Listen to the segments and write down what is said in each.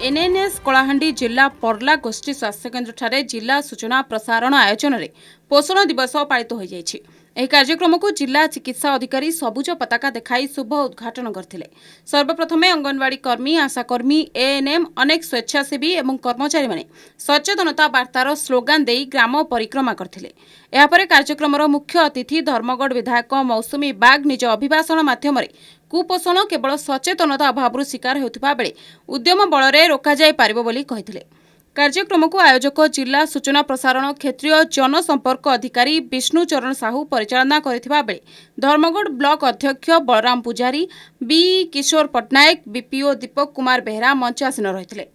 NNS Kalahandi ଜିଲ୍ଲା ପର୍ଲା ଗୋଷ୍ଠୀ ସ୍ୱାସ୍ଥ୍ୟକେନ୍ଦ୍ରଠାରେ ଜିଲ୍ଲା ସୂଚନା ପ୍ରସାରଣ ଆୟୋଜନରେ ପୋଷଣ ଦିବସ ପାଳିତ ହୋଇଯାଇଛି। ଏହି କାର୍ଯ୍ୟକ୍ରମକୁ ଜିଲ୍ଲା ଚିକିତ୍ସା ଅଧିକାରୀ ସବୁଜ ପତାକା ଦେଖାଇ ଶୁଭ ଉଦ୍ଘାଟନ କରିଥିଲେ। ସର୍ବପ୍ରଥମେ ଅଙ୍ଗନବାଡି କର୍ମୀ, ଆଶାକର୍ମୀ, ଏଏନ୍ଏମ୍, ଅନେକ ସ୍ୱେଚ୍ଛାସେବୀ ଏବଂ କର୍ମଚାରୀମାନେ ସଚେତନତା ବାର୍ତ୍ତାର ସ୍ଲୋଗାନ ଦେଇ ଗ୍ରାମ ପରିକ୍ରମା କରିଥିଲେ। ଏହାପରେ କାର୍ଯ୍ୟକ୍ରମର ମୁଖ୍ୟ ଅତିଥି ଧର୍ମଗଡ଼ ବିଧାୟକ ମୌସୁମୀ ବାଗ ନିଜ ଅଭିଭାଷଣ ମାଧ୍ୟମରେ କୁପୋଷଣ କେବଳ ସଚେତନତା ଅଭାବରୁ ଶିକାର ହେଉଥିବା ବେଳେ ଉଦ୍ୟମ ବଳରେ ରୋକାଯାଇ ପାରିବ ବୋଲି କହିଥିଲେ। କାର୍ଯ୍ୟକ୍ରମକୁ ଆୟୋଜକ ଜିଲ୍ଲା ସୂଚନା ପ୍ରସାରଣ କ୍ଷେତ୍ରୀୟ ଜନସମ୍ପର୍କ ଅଧିକାରୀ ବିଷ୍ଣୁ ଚରଣ ସାହୁ ପରିଚାଳନା କରିଥିବା ବେଳେ ଧର୍ମଗଡ଼ ବ୍ଲକ ଅଧ୍ୟକ୍ଷ ବଳରାମ ପୂଜାରୀ, ବିଇ କିଶୋର ପଟ୍ଟନାୟକ, ବିପିଓ ଦୀପକ କୁମାର ବେହେରା ମଞ୍ଚାସୀନ ରହିଥିଲେ।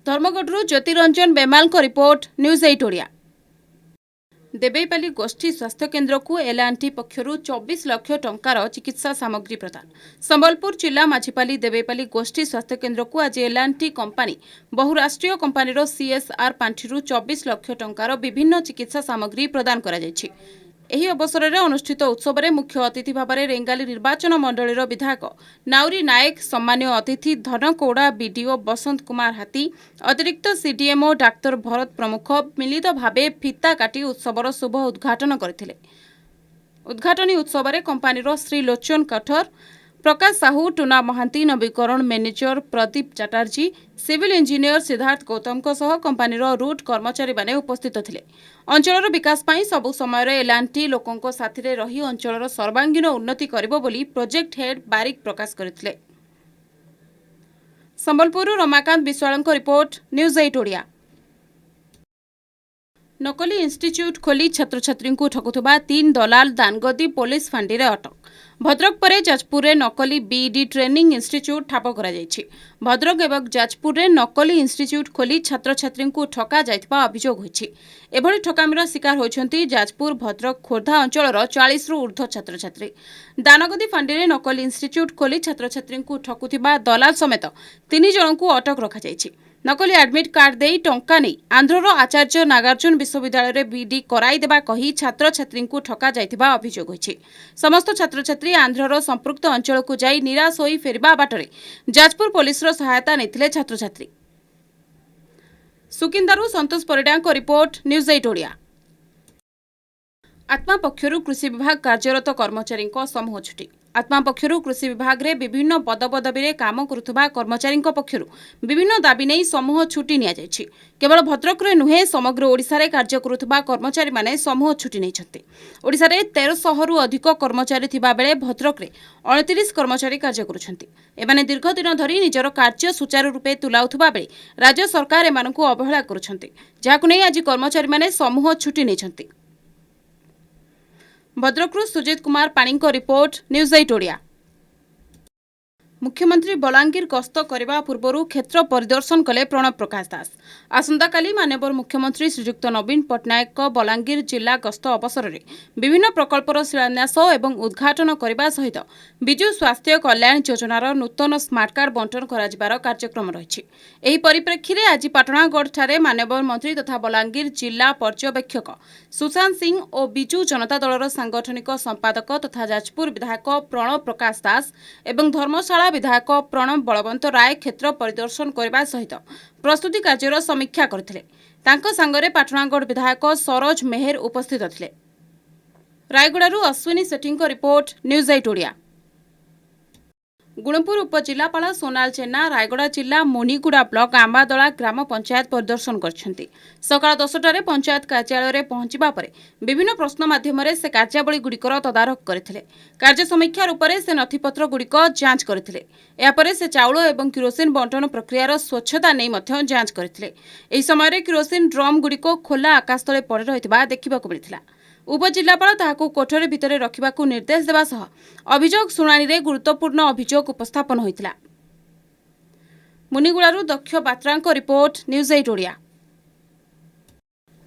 ଧର୍ମଗଡ଼ରୁ ଜ୍ୟୋତିରଞ୍ଜନ ବେମାଲଙ୍କ ରିପୋର୍ଟ, ନ୍ୟୁଜ୍ 8 ଓଡ଼ିଆ। ଦେବେଇପାଲି ଗୋଷ୍ଠୀ ସ୍ୱାସ୍ଥ୍ୟକେନ୍ଦ୍ରକୁ ଏଲ୍ଆଣ୍ଡଟି ପକ୍ଷରୁ 24 ଲକ୍ଷ ଟଙ୍କାର ଚିକିତ୍ସା ସାମଗ୍ରୀ ପ୍ରଦାନ। ସମ୍ବଲପୁର ଜିଲ୍ଲା ମାଝିପାଲି ଦେବେଇପାଲି ଗୋଷ୍ଠୀ ସ୍ୱାସ୍ଥ୍ୟକେନ୍ଦ୍ରକୁ ଆଜି ଏଲ୍ଆଣ୍ଡଟି କମ୍ପାନୀ ବହୁରାଷ୍ଟ୍ରୀୟ କମ୍ପାନୀର ସିଏସ୍ଆର୍ ପାଣ୍ଠିରୁ 24 ଲକ୍ଷ ଟଙ୍କାର ବିଭିନ୍ନ ଚିକିତ୍ସା ସାମଗ୍ରୀ ପ୍ରଦାନ କରାଯାଇଛି। ଏହି ଅବସରରେ ଅନୁଷ୍ଠିତ ଉତ୍ସବରେ ମୁଖ୍ୟ ଅତିଥି ଭାବରେ ରେଙ୍ଗାଲି ନିର୍ବାଚନ ମଣ୍ଡଳୀର ବିଧାୟକ ନାଉରୀ ନାୟକ, ସମ୍ମାନୀୟ ଅତିଥି ଧନକୌଡ଼ା ବିଡିଓ ବସନ୍ତ କୁମାର ହାତୀ, ଅତିରିକ୍ତ ସିଡିଏମ୍ଓ ଡାକ୍ତର ଭରତ ପ୍ରମୁଖ ମିଳିତ ଭାବେ ଫିତା କାଟି ଉତ୍ସବର ଶୁଭ ଉଦ୍ଘାଟନ କରିଥିଲେ। ଉଦ୍ଘାଟନୀ ଉତ୍ସବରେ କମ୍ପାନୀର ଶ୍ରୀ ଲୋଚନ କଠର, ପ୍ରକାଶ ସାହୁ, ଟୁନା ମହାନ୍ତି, ନବୀକରଣ manager Pradeep Chatterjee, civil engineer Siddharth ଗୌତମଙ୍କ ସହ କମ୍ପାନୀର ରୁଟ୍ କର୍ମଚାରୀମାନେ ଉପସ୍ଥିତ ଥିଲେ। ଅଞ୍ଚଳର ବିକାଶ ପାଇଁ ସବୁ ସମୟରେ ଏଲ୍ଆଣ୍ଡଟି ଲୋକଙ୍କ ସାଥିରେ ରହି ଅଞ୍ଚଳର ସର୍ବାଙ୍ଗୀନ ଉନ୍ନତି କରିବ ବୋଲି ପ୍ରୋଜେକ୍ଟ ହେଡ୍ ବାରିକ ପ୍ରକାଶ କରିଥିଲେ। ସମ୍ବଲପୁରରୁ ରମାକାନ୍ତ ବିଶ୍ୱାଳଙ୍କ ରିପୋର୍ଟ, ନ୍ୟୁଜ୍ 8 ଓଡ଼ିଆ। ନକଲି ଇନଷ୍ଟିଚ୍ୟୁଟ୍ ଖୋଲି ଛାତ୍ରଛାତ୍ରୀଙ୍କୁ ଠକୁଥିବା ତିନି ଦଲାଲ ଦାନଗଦି ପୋଲିସ ଫାଣ୍ଡିରେ ଅଟକ। ଭଦ୍ରକ ପରେ ଯାଜପୁରରେ ନକଲି ବିଇଡି ଟ୍ରେନିଂ ଇନଷ୍ଟିଚ୍ୟୁଟ୍ ଠାବ କରାଯାଇଛି। ଭଦ୍ରକ ଏବଂ ଯାଜପୁରରେ ନକଲି ଇନଷ୍ଟିଚ୍ୟୁଟ୍ ଖୋଲି ଛାତ୍ରଛାତ୍ରୀଙ୍କୁ ଠକା ଯାଇଥିବା ଅଭିଯୋଗ ହୋଇଛି। ଏଭଳି ଠକାମିର ଶିକାର ହୋଇଛନ୍ତି ଯାଜପୁର, ଭଦ୍ରକ, ଖୋର୍ଦ୍ଧା ଅଞ୍ଚଳର 40ରୁ ଉର୍ଦ୍ଧ୍ୱ ଛାତ୍ରଛାତ୍ରୀ। ଦାନଗଦି ଫାଣ୍ଡିରେ ନକଲି ଇନଷ୍ଟିଚ୍ୟୁଟ୍ ଖୋଲି ଛାତ୍ରଛାତ୍ରୀଙ୍କୁ ଠକୁଥିବା ଦଲାଲ ସମେତ 3 ଜଣଙ୍କୁ ଅଟକ ରଖାଯାଇଛି। ନକଲି ଆଡମିଟ୍ କାର୍ଡ ଦେଇ ଟଙ୍କା ନେଇ ଆନ୍ଧ୍ରର ଆଚାର୍ଯ୍ୟ ନାଗାର୍ଜୁନ ବିଶ୍ୱବିଦ୍ୟାଳୟରେ ବିଇଡି କରାଇଦେବା କହି ଛାତ୍ରଛାତ୍ରୀଙ୍କୁ ଠକା ଯାଇଥିବା ଅଭିଯୋଗ ହୋଇଛି। ସମସ୍ତ ଛାତ୍ରଛାତ୍ରୀ ଆନ୍ଧ୍ରର ସମ୍ପୃକ୍ତ ଅଞ୍ଚଳକୁ ଯାଇ ନିରାଶ ହୋଇ ଫେରିବା ବାଟରେ ଯାଜପୁର ପୋଲିସର ସହାୟତା ନେଇଥିଲେ ଛାତ୍ରଛାତ୍ରୀ। ସୁକିନ୍ଦାରୁ ସନ୍ତୋଷ ପରିଡ଼ାଙ୍କ ରିପୋର୍ଟ, ନ୍ୟୁଜ୍ 8 ଓଡ଼ିଆ। ଆତ୍ମା ପକ୍ଷରୁ କୃଷି ବିଭାଗ କାର୍ଯ୍ୟରତ କର୍ମଚାରୀଙ୍କ ସମୂହ ଛୁଟି। ଆତ୍ମା ପକ୍ଷରୁ କୃଷି ବିଭାଗରେ ବିଭିନ୍ନ ପଦପଦବୀରେ କାମ କରୁଥିବା କର୍ମଚାରୀଙ୍କ ପକ୍ଷରୁ ବିଭିନ୍ନ ଦାବି ନେଇ ସମୂହ ଛୁଟି ନିଆଯାଇଛି। କେବଳ ଭଦ୍ରକରେ ନୁହେଁ, ସମଗ୍ର ଓଡ଼ିଶାରେ କାର୍ଯ୍ୟ କରୁଥିବା କର୍ମଚାରୀମାନେ ସମୂହ ଛୁଟି ନେଇଛନ୍ତି। ଓଡ଼ିଶାରେ 1300ରୁ ଅଧିକ କର୍ମଚାରୀ ଥିବାବେଳେ ଭଦ୍ରକରେ 29 କର୍ମଚାରୀ କାର୍ଯ୍ୟ କରୁଛନ୍ତି। ଏମାନେ ଦୀର୍ଘଦିନ ଧରି ନିଜର କାର୍ଯ୍ୟ ସୁଚାରୁ ରୂପେ ତୁଲାଉଥିବା ବେଳେ ରାଜ୍ୟ ସରକାର ଏମାନଙ୍କୁ ଅବହେଳା କରୁଛନ୍ତି, ଯାହାକୁ ନେଇ ଆଜି କର୍ମଚାରୀମାନେ ସମୂହ ଛୁଟି ନେଇଛନ୍ତି। ଭଦ୍ରକରୁ ସୁଜିତ କୁମାର ପାଣିଙ୍କ ରିପୋର୍ଟ, ନ୍ୟୁଜ୍ 8 ଓଡ଼ିଆ। ମୁଖ୍ୟମନ୍ତ୍ରୀ ବଲାଙ୍ଗୀର ଗସ୍ତ କରିବା ପୂର୍ବରୁ କ୍ଷେତ୍ର ପରିଦର୍ଶନ କଲେ ପ୍ରଣବ ପ୍ରକାଶ ଦାସ। ଆସନ୍ତାକାଲି ମାନ୍ୟବର ମୁଖ୍ୟମନ୍ତ୍ରୀ ଶ୍ରୀଯୁକ୍ତ ନବୀନ ପଟ୍ଟନାୟକଙ୍କ ବଲାଙ୍ଗୀର ଜିଲ୍ଲା ଗସ୍ତ ଅବସରରେ ବିଭିନ୍ନ ପ୍ରକଳ୍ପର ଶିଳାନ୍ୟାସ ଏବଂ ଉଦ୍ଘାଟନ କରିବା ସହିତ ବିଜୁ ସ୍ୱାସ୍ଥ୍ୟ କଲ୍ୟାଣ ଯୋଜନାର ନୂତନ ସ୍ମାର୍ଟ କାର୍ଡ ବଣ୍ଟନ କରାଯିବାର କାର୍ଯ୍ୟକ୍ରମ ରହିଛି। ଏହି ପରିପ୍ରେକ୍ଷୀରେ ଆଜି ପାଟଣାଗଡ଼ଠାରେ ମାନ୍ୟବର ମନ୍ତ୍ରୀ ତଥା ବଲାଙ୍ଗୀର ଜିଲ୍ଲା ପର୍ଯ୍ୟବେକ୍ଷକ ସୁଶାନ୍ତ ସିଂ ଓ ବିଜୁ ଜନତା ଦଳର ସାଂଗଠନିକ ସମ୍ପାଦକ ତଥା ଯାଜପୁର ବିଧାୟକ ପ୍ରଣବ ପ୍ରକାଶ ଦାସ ଏବଂ ଧର୍ମଶାଳା ବିଧାୟକ ପ୍ରଣବ ବଳବନ୍ତ ରାୟ କ୍ଷେତ୍ର ପରିଦର୍ଶନ କରିବା ସହିତ ପ୍ରସ୍ତୁତି କାର୍ଯ୍ୟର ସମୀକ୍ଷା କରିଥିଲେ। ତାଙ୍କ ସାଙ୍ଗରେ ପାଟଣାଗଡ଼ ବିଧାୟକ ସରୋଜ ମେହେର ଉପସ୍ଥିତ ଥିଲେ। ରାୟଗଡ଼ାରୁ ଅଶ୍ୱିନୀ ସେଠୀଙ୍କ ରିପୋର୍ଟ, ନ୍ୟୁଜ୍ 8 ଓଡ଼ିଆ। ଗୁଣପୁର ଉପଜିଲ୍ଲାପାଳ ସୋନାଲ ଜେନା ରାୟଗଡ଼ା ଜିଲ୍ଲା ମୁନିଗୁଡ଼ା ବ୍ଲକ ଆମ୍ବାଦଳା ଗ୍ରାମ ପଞ୍ଚାୟତ ପରିଦର୍ଶନ କରିଛନ୍ତି। ସକାଳ 10ଟାରେ ପଞ୍ଚାୟତ କାର୍ଯ୍ୟାଳୟରେ ପହଞ୍ଚିବା ପରେ ବିଭିନ୍ନ ପ୍ରଶ୍ନ ମାଧ୍ୟମରେ ସେ କାର୍ଯ୍ୟାବଳୀଗୁଡ଼ିକର ତଦାରଖ କରିଥିଲେ। କାର୍ଯ୍ୟ ସମୀକ୍ଷା ରୂପରେ ସେ ନଥିପତ୍ରଗୁଡ଼ିକ ଯାଞ୍ଚ କରିଥିଲେ। ଏହାପରେ ସେ ଚାଉଳ ଏବଂ କିରୋସିନ ବଣ୍ଟନ ପ୍ରକ୍ରିୟାର ସ୍ୱଚ୍ଛତା ନେଇ ମଧ୍ୟ ଯାଞ୍ଚ କରିଥିଲେ। ଏହି ସମୟରେ କିରୋସିନ ଡ୍ରମ୍ଗୁଡ଼ିକ ଖୋଲା ଆକାଶ ତଳେ ପଡ଼ି ରହିଥିବା ଦେଖିବାକୁ ମିଳିଥିଲା। ଉପଜିଲ୍ଲାପାଳ ତାହାକୁ କୋଠରୀ ଭିତରେ ରଖିବାକୁ ନିର୍ଦ୍ଦେଶ ଦେବା ସହ ଅଭିଯୋଗ ଶୁଣାଣିରେ ଗୁରୁତ୍ୱପୂର୍ଣ୍ଣ ଅଭିଯୋଗ ଉପସ୍ଥାପନ ହୋଇଥିଲା। ମୁନିଗୁଡ଼ାରୁ ଦକ୍ଷ ବାତ୍ରାଙ୍କ ରିପୋର୍ଟ, ନ୍ୟୁଜ୍ 8 ଓଡ଼ିଆ।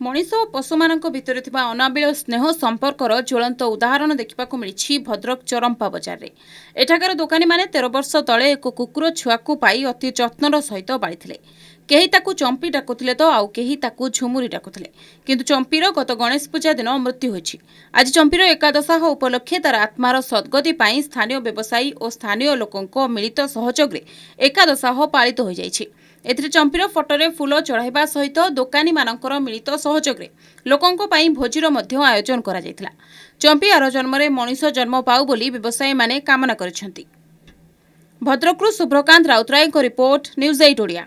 ମଣିଷ ଓ ପଶୁମାନଙ୍କ ଭିତରେ ଥିବା ଅନାବିଳ ସ୍ନେହ ସମ୍ପର୍କର ଜ୍ୱଳନ୍ତ ଉଦାହରଣ ଦେଖିବାକୁ ମିଳିଛି ଭଦ୍ରକ ଚରମ୍ପା ବଜାରରେ। ଏଠାକାର ଦୋକାନୀମାନେ 13 ବର୍ଷ ତଳେ ଏକ କୁକୁର ଛୁଆକୁ ପାଇ ଅତି ଯତ୍ନର ସହିତ ବାଳିଥିଲେ। କେହି ତାକୁ ଚମ୍ପି ଡାକୁଥିଲେ ତ ଆଉ କେହି ତାକୁ ଝୁମୁରି ଡାକୁଥିଲେ। କିନ୍ତୁ ଚମ୍ପିର ଗତ ଗଣେଶ ପୂଜା ଦିନ ମୃତ୍ୟୁ ହୋଇଛି। ଆଜି ଚମ୍ପିର ଏକାଦଶାହ ଉପଲକ୍ଷେ ତାର ଆତ୍ମାର ସଦ୍ଗତି ପାଇଁ ସ୍ଥାନୀୟ ବ୍ୟବସାୟୀ ଓ ସ୍ଥାନୀୟ ଲୋକଙ୍କ ମିଳିତ ସହଯୋଗରେ ଏକାଦଶାହ ପାଳିତ ହୋଇଯାଇଛି। ଏଥିରେ ଚମ୍ପିର ଫଟୋରେ ଫୁଲ ଚଢ଼ାଇବା ସହିତ ଦୋକାନୀମାନଙ୍କର ମିଳିତ ସହଯୋଗରେ ଲୋକଙ୍କ ପାଇଁ ଭୋଜିର ମଧ୍ୟ ଆୟୋଜନ କରାଯାଇଥିଲା। ଚମ୍ପି ଆର ଜନ୍ମରେ ମଣିଷ ଜନ୍ମ ପାଉ ବୋଲି ବ୍ୟବସାୟୀମାନେ କାମନା କରିଛନ୍ତି। ଭଦ୍ରକରୁ ଶୁଭ୍ରକାନ୍ତ ରାଉତରାୟଙ୍କ ରିପୋର୍ଟ, ନ୍ୟୁଜ୍ 8 ଓଡ଼ିଆ।